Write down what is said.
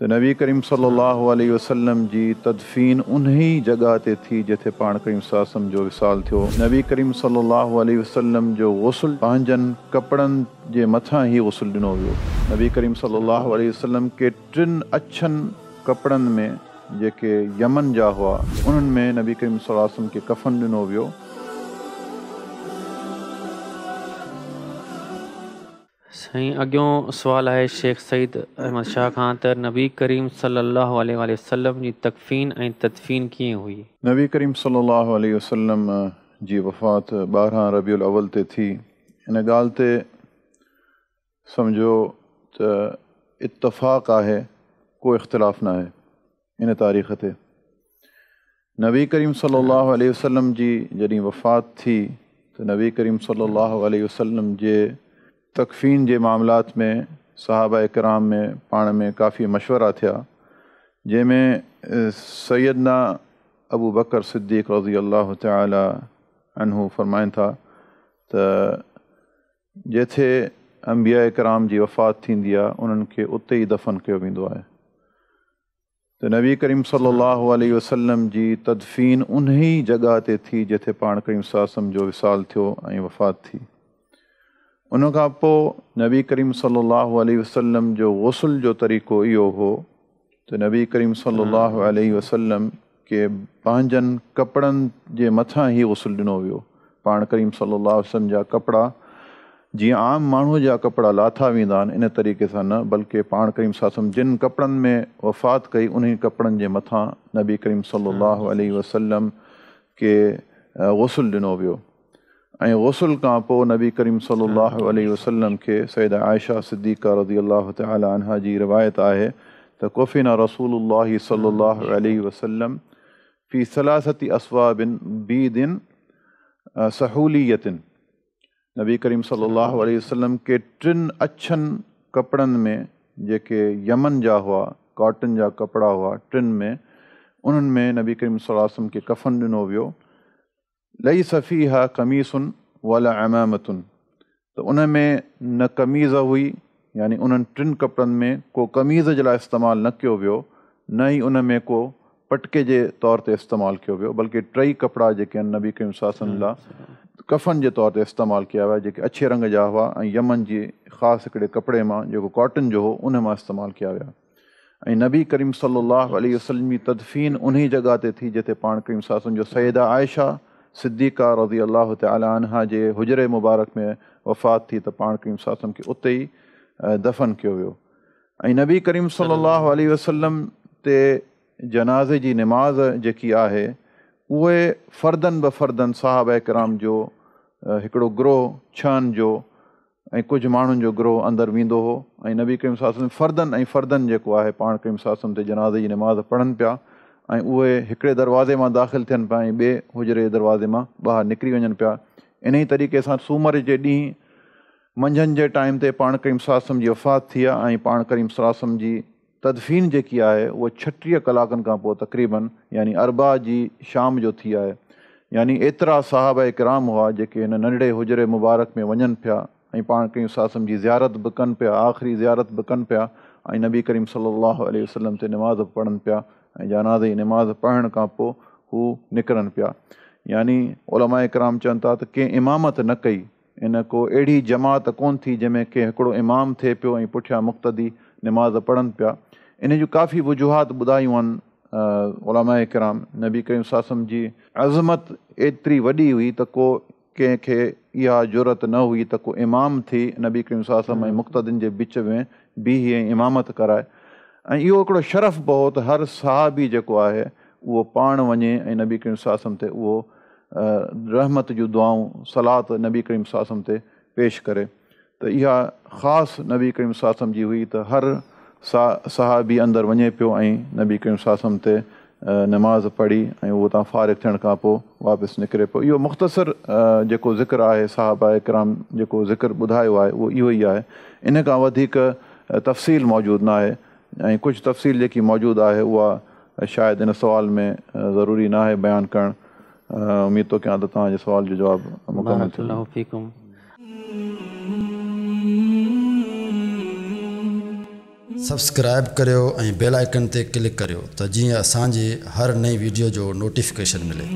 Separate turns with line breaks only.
ته نبي ڪريم صلي الله عليه وسلم جي تدفين انهي جڳهه تي ٿي جتي پاڻ ڪريم صلي الله عليه وسلم جو وصال ٿيو. نبي ڪريم صلي الله عليه وسلم جو غسل پنهنجن ڪپڙن جي مٿان ئي غسل ڏنو ويو. نبي ڪريم صلي الله عليه وسلم کي ٽن اڇن ڪپڙن ۾ جيڪي يمن جا هئا انهن ۾ نبي ڪريم صلي الله عليه وسلم کي ڪفن ڏنو ويو.
سائين اڳيون سوال آهي شيخ سعيد احمد شاهه کان ته نبي ڪريم صلي الله عليه واٰله وسلم جي تڪفين ۽ تدفين ڪيئن هئي؟
نبي ڪريم صلي الله عليه وسلم جي وفات 12 ربيع الاول تي ٿي. ان ڳالهه تي سمجهو ته اتفاق آهي، ڪو اختلاف ناهي ان تاريخ تي. نبي ڪريم صلي الله عليه وسلم جي جڏهن وفات ٿي ته نبي ڪريم صلي الله عليه وسلم جي تڪفين جي معاملات ۾ صحابه ڪرام ۾ پاڻ ۾ ڪافي مشورا ٿيا، جنهن ۾ سيدنا ابو بڪر صديق رضي الله تعالي عنه فرمائن ٿا ته جتي انبياء ڪرام جي وفات ٿيندي آهي انهن کي اتي ئي دفن ڪيو ويندو آهي. ته نبي ڪريم صلي الله عليه وسلم جي تدفين انهي جڳهه تي ٿي جتي پاڻ ڪريم صلي الله عليه وسلم جو وصال ٿيو ۽ وفات ٿي. ان کان پوء نبي ڪريم صلي الله عليه وسلم جو غسل جو طريقو اهو هو ته نبي ڪريم صلي الله عليه وسلم کي پنهنجن ڪپڙن جي مٿان ئي غسل ڏنو ويو. پاڻ ڪريم صلي الله عليه وسلم جا ڪپڙا جيئن عام ماڻهوء جا ڪپڙا لاٿا ويندا آهن ان طريقي سان نه بلڪه پاڻ ڪريم صلي الله عليه وسلم جن ڪپڙن ۾ وفات ڪئي انهي ڪپڙن جي مٿان نبي ڪريم صلي الله عليه وسلم کي غسل ڏنو ويو ۽ غسل کان پوء نبي ڪريم صلي الله عليه وسلم کي سيده عائشه صديقه رضي الله تعالٰي عنها جي روايت آهي ته ڪفن رسول الله صلي الله عليه وسلم في ثلاثة اثواب بيض سحولية نبي ڪريم صلي الله عليه وسلم کي ٽن اڇن ڪپڙن ۾ جيڪي يمن جا هئا، ڪاٽن جا ڪپڙا هئا، ٽن ۾ انهن ۾ نبي ڪريم صلي الله عليه وسلم کي ڪفن ڏنو ويو. ليس فيها قميص ولا عمامة ته ان ۾ نه قميض هئي يعني انهن ٽن ڪپڙن ۾ ڪو قميض جي لاء استعمال نه ڪيو ويو نه ئي ان ۾ ڪو پٽڪي جي طور تي استعمال ڪيو ويو بلڪه ٽئي ڪپڙا جيڪي آهن نبي ڪريم صلي الله عليه وسلم لاء ڪفن جي طور تي استعمال ڪيا ويا جيڪي اڇي رنگ جا هئا ۽ يمن جي خاص هڪڙي ڪپڙي مان جيڪو ڪاٽن جو هو ان مان استعمال ڪيا ويا ۽ نبي ڪريم صلي الله عليه وسلم جي تدفين انهي جڳهه تي ٿي جتي پاڻ ڪريم صلي الله عليه وسلم جو سيده عائشه صديقه رضي الله تعالٰي عنها جي حجري مبارڪ ۾ وفات ٿي ته پاڻ ڪريم صلي الله عليه وسلم کي اتي ئي دفن ڪيو ويو. ۽ نبي ڪريم صلي الله عليه وسلم تي جنازي جي نماز جيڪي آهي اهي فردن به فردن صحابه ڪرام جو هڪڙو گروهه ڇهن جو ۽ ڪجهه ماڻهن جو گروهه اندر ويندو هو ۽ نبي ڪريم صلي الله عليه وسلم فردن ۽ فردن جيڪو آهي پاڻ ڪريم صلي الله عليه وسلم تي جنازي جي نماز پڙهن پيا ۽ اهي هڪڙي دروازي مان داخل ٿين پيا ۽ ٻئي حجري جي دروازي مان ٻاهر نڪري وڃن پيا. انهي طريقي سان سومر جي ڏينهن منجهند جي ٽائيم تي پاڻ ڪريم صلي الله عليه وسلم جي وفات ٿي آهي ۽ پاڻ ڪريم صلي الله عليه وسلم جي تدفين جيڪي آهي اها 36 ڪلاڪن کان پوء تقريباً يعني اربع جي شام جو ٿي آهي يعني ايترا صحابه ڪرام هئا جيڪي هن ننڍڙي حجري مبارڪ ۾ وڃن پيا ۽ پاڻ ڪريم صلي الله عليه وسلم جي زيارت به ڪن پيا آخري زيارت به ڪن پيا ۽ نبي ڪريم صلي الله عليه وسلم تي نماز به پڙهن پيا ۽ جنازي جي نماز پڙهڻ کان پوء هو نڪرن پيا يعني علماء ڪرام چون ٿا ته ڪنهن امامت نه ڪئي ان ڪو اهڙي جماعت ڪونه ٿي جنهن ۾ ڪنهن هڪڙو امام ٿئي پيو ۽ پٺيان مقتدي نماز پڙهن پيا. ان جون ڪافي وجوهات ٻڌايون آهن علماء ڪرام. نبي ڪريم صلي الله عليه وسلم جي عظمت ايتري وڏي هئي ته ڪو ڪنهن کي اها جرئت نه هئي ته ڪو امام ٿي نبي ڪريم صلي الله عليه وسلم ۽ مقتدين جي وچ ۾ بيهي ۽ امامت ڪرائي ۽ اهو هڪڙو شرف به هو ته هر صحابي جيڪو آهي اهو پاڻ وڃي ۽ نبي ڪريم صلي الله عليه وسلم تي اهو رحمت جون دعائون صلات نبي ڪريم صلي الله عليه وسلم تي پيش ڪري ته اها خاص نبي ڪريم صلي الله عليه وسلم جي هئي ته هر صحابي اندر وڃي پيو ۽ نبي ڪريم صلي الله عليه وسلم تي نماز پڙهي ۽ اهو اتان فارغ ٿيڻ کان پوء واپس نڪري پيو. اهو مختصر جيڪو ذڪر آهي صحابه ڪرام جيڪو ذڪر ٻڌايو آهي اهو اهو ئي آهي ان کان وڌيڪ تفصيل موجود ناهي ۽ ڪجهه تفصيل جيڪي موجود آهي اها شايد ان سوال ۾ ضروري ناهي بيان ڪرڻ. اميد ٿو ڪيان ته توهان جي سوال جو جواب مڪمل
بارڪ
ٿيو.
الله فيڪم.
سبسڪرائب ڪريو ۽ بيل آئيڪن تي ڪلڪ ڪريو ته جيئن اسان جي هر نئين ويڊيو جو نوٽيفڪيشن ملي.